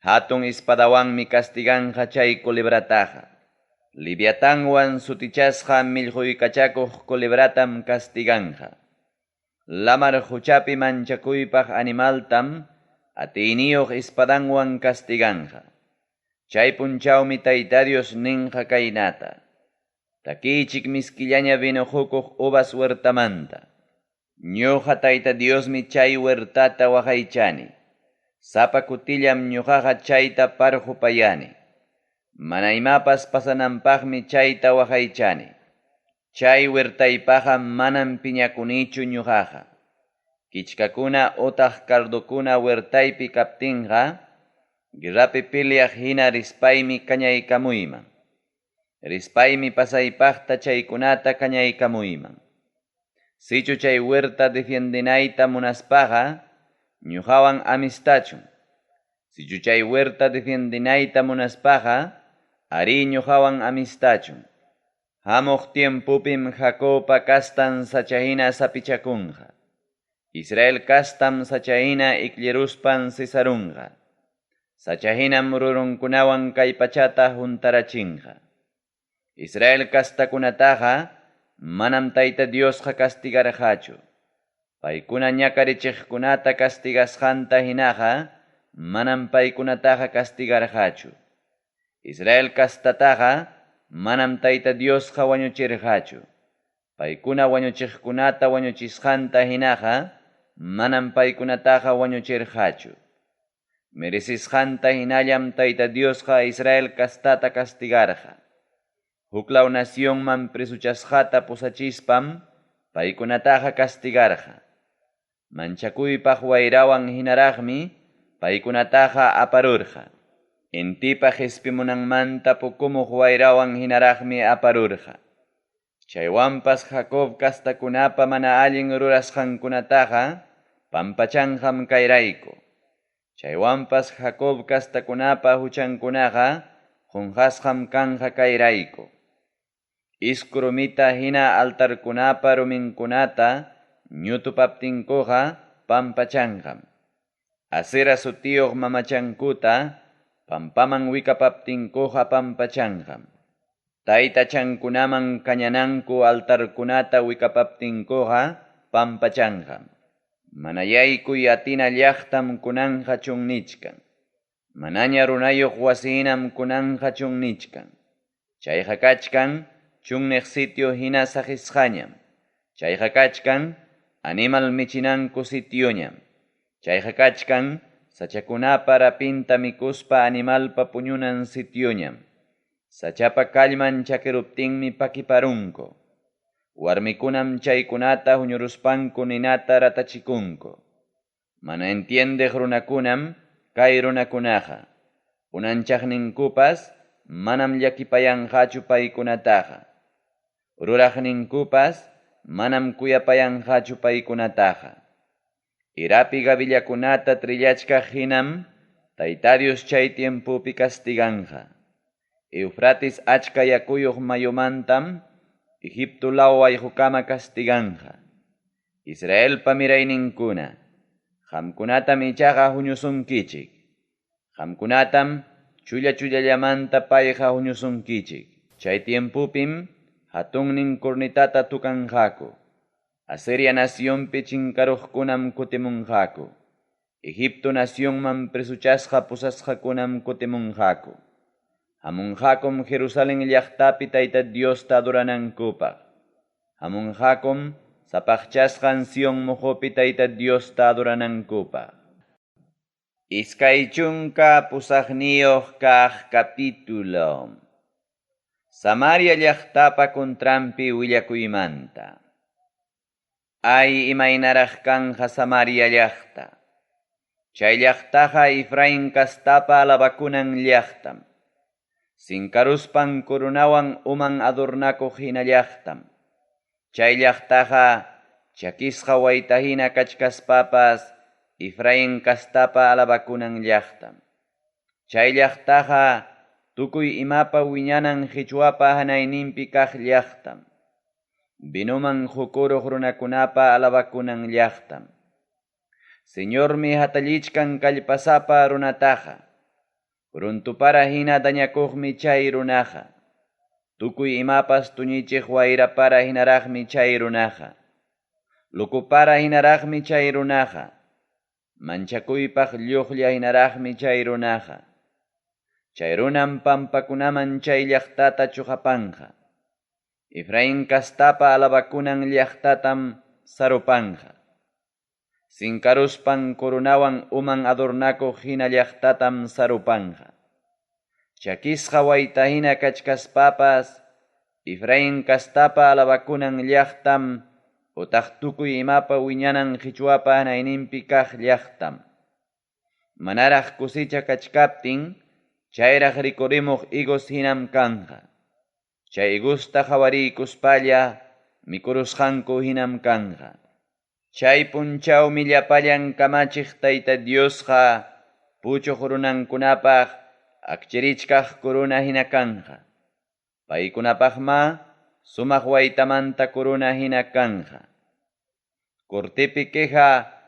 Hatun espadawanmi castiganqa chay culebrataqa. Liviatanwan sutichasqa millquykachakuq culebratam castiganqa. Lamar huchapi manchakuypaq animaltam atiyniyuq espadanwan castiganqa. Chay punchawmi Tayta Dios ninqa kaynata, Takiychik miskillaña vino qokuq uvas huertamanta. Ñoqa Tayta Diosmi chay huertata waqaychani. Sapa kutillam ñoqaqa chayta parqopayani. Mana imapas pasananpaqmi chayta waqaychani. Chay huertaypaqqa manam piñakunichu ñoqaqa. Kichkakuna otaq cardokuna huertaypi kaptinqa, guerrapi peleaq hina rispaymi kañaykamuyman. Rispaymi pasaypaqta chaykunata kañaykamuyman. Sichu chay huerta defiendenayta munaspaqa, ñoqawan amistachun. Sichu chay huerta defiendenayta munaspaqa, arí ñoqawan amistachun. Hamuq tiempopim Jacobpa kastan sachahina sapichakunqa. Israel kastam sachahina iklleruspan sisarunqa. Sachahinam rurunkunawan kay pachata huntarachinqa. Israel kastakunataqa manam Tayta Diosqa castigarqachu. Paykuna ñakarichiqkunata castigasqanta hinaqa manam paykunataqa castigarqachu. Israel kastataqa manam Tayta Diosqa wañuchirqachu. Paykuna wañuchiqkunata wañuchisqanta hinaqa manam paykunataqa wañuchirqachu. Merecisqanta hinallam Tayta Diosqa Israel kastata castigarqa. Huklaw nacionman presochasqata pusachispam paykunataqa castigarqa. Manchakuypaq wayrawan hinaraqmi paykunataqa aparurqa. Intipa qespimunanmanta pukumuq wayrawan hinaraqmi aparurqa. Chaywanpas Jacob kastakunapa mana allin rurasqankunataqa pampachanqam kayrayku. Chaywanpas Jacob kastakunapa huchankunaqa qonqasqam kanqa kayrayku. Isku rumita hina altarkunapa ruminkunata ñutupaptinkuqa pampachanqam. Asera sutiyuq mamachankuta pampaman wikapaptinkuqa pampachanqam. Taytachankunaman kañananku altarkunata wikapaptinkuqa pampachanqam. Mana yaykuy atina llaqtam kunanqa chunnichkan. Manaña runayuq wasihinam kunanqa chunnichkan. Chayqa kachkan chunniq sitio hina saqisqañam. Chayqa kachkan animal michinanku sitioñam. Chayqa kachkan sachakunapa rapinta mikuspa animalpa puñunan sitioñam. Sachapa kallman chakiruptinmi pakiparunku. Warmikunam chaykunata huñuruspanku ninata ratachikunku. Mana entiendeq runakunam kay runakunaqa. Unanchaqninkupas manam llakipayanqachu paykunataqa. Ruraqninkupas manam kuyapayanqachu paykunataqa. Irapi gavillakunata trillachkaq hinam Tayta Dios chay tiempopi castiganqa. Eufrates achka yakuyuq mayumantam Egipto law wayqukama castiganqa. Israelpa mirayninkuna, qamkunatam ichaqa huñusunkichik. Qamkunatam chulla-chullallamanta payqa huñusunkichik. Chay tiempopim hatunnin cornetata tocanqaku. Asiria nacionpi chinkaruqkunam kutimunqaku. Egipto nacionman presochasqa pusasqakunam kutimunqaku. Hamunqakum Jerusalén llaqtapi Tayta Diosta adoranankupaq. Hamunqakum sapaqchasqan Sion moqopi Tayta Diosta adoranankupaq. 28 kaq capítulo. Samaria llaqtapa contranpi willakuymanta. Ay imaynaraq kanja Samaria llaqta. Chay llaqtaqa Efraín kastapa alabakunan llaqtam. Sinkaruspan coronawan uman adornakuq hina llaqtam. Chay llaqtaqa chakisqa waytahina kachkaspapas Efraín kastapa alabakunan llaqtam. Chay llaqtaqa tukuy imapa wiñanan qichwapa hanayninpi kaq llaqtam. Vinoman qukuruq runakunapa alabakunan llaqtam. Señormi hatallichkan kallpasapa runataqa. Runtupara hina dañakuqmi chay runaqa. Tukuy imapas tuñichiq wayrapara hinaraqmi chay runaqa. Lukupara hinaraqmi chay runaqa. Manchakuypaq lluqlla hinaraqmi chay runaqa. Chay runam pampakunaman chay llaqtata choqapanqa. Efrain castapa alabakunan llaqtatam sarupanqa. Sinkaruspan coronawan uman adornakuq hina llaqtatam sarupanqa. Chakisqa wayta hina kachkaspapas Efrain castapa alabakunan llaqtam otaq tukuy imapa wiñanan qechwapa hanayninpi kaq llaqtam. Manaraq cosecha kachkaptin chayraq rikurimuq higos hinam kanqa. Chay higosta qawariykuspalla mikurusqanku hinam kanqa. Chay punchawmi llapallan kamachiq Tayta Diosqa puchuq runankunapaq akchirichkaq corona hina kanqa. Paykunapaqmá sumaq waytamanta corona hina kanqa. Cortepi queja